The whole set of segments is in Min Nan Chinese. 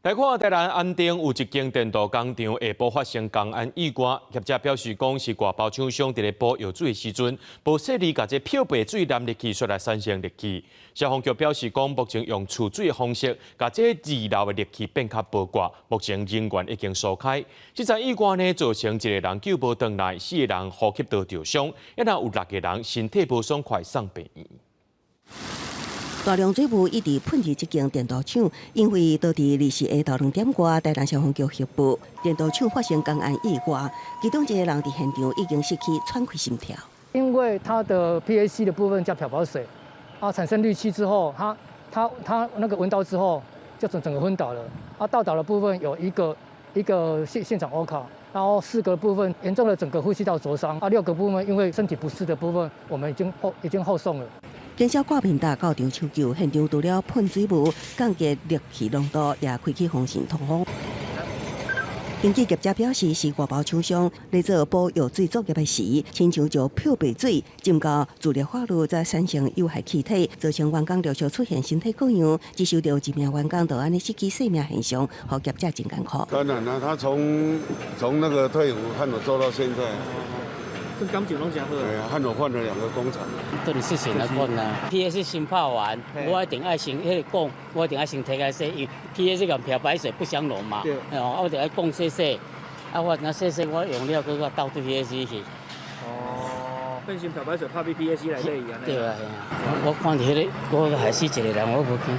來看台南安定有一間電鍍工廠下晡發生工安意外，業者表示講是外包廠商佇咧補藥水的時陣，無細膩共這漂白水淋入去，煞來產生氯氣。消防局表示講，目前用除水的方式，共這二樓的氯氣變較無掛，目前人員已經疏開。這場意外呢，造成一個人救無轉來，四個人呼吸道著傷，猶有六個人身體無爽快送病院。大量水霧一直噴入這間電鍍廠，因為當地24下晝2點外，台南消防局報電鍍廠發生工安意外，其中一個人佇現場已經失去喘氣心跳。因為它的 PAC 的部分加漂白水，啊，產生氯氣之後，他那個聞到之後，就整整個昏倒了。啊，倒倒的部分有一個現場 OHCA，然後四個部分嚴重的整個呼吸道灼傷，啊，六個部分因為身體不適的部分，我們已經後送了。警消掛面搭到場搶救，現場除了噴水霧降低氯氣濃度，也開啟風扇通風。根據業者表示，是外包廠商咧做補藥水作業的時，親像將漂白水浸到自熱化爐，才產生有害氣體，造成員工陸續出現身體過樣，只受著一名員工就按呢失去性命現象，予業者真艱苦。當然啦，他從那個退伍和我做到現在。這感情攏誠好。對啊，和我換了兩個工廠。等於是誰來管啊？PAC 先拍完，我一定愛先彼個講，我一定愛先提來洗，因為 PAC 佮漂白水不相容嘛。對。哦，我就愛講洗洗，啊，我若洗洗，我用了閣閣倒對 PAC 去。哦，變成漂白水拍比 PAC 內底去按呢。對啊，係啊。我看著彼個，我害死一個人，我無驚。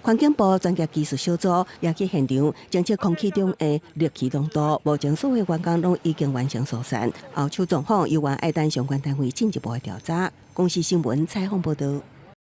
環境部專業技術小組也去現場偵測空氣中的氯氣濃度，目前所有員工攏已經完成疏散。後手狀況猶原愛等相關單位進一步的調查。公視新聞採訪報導。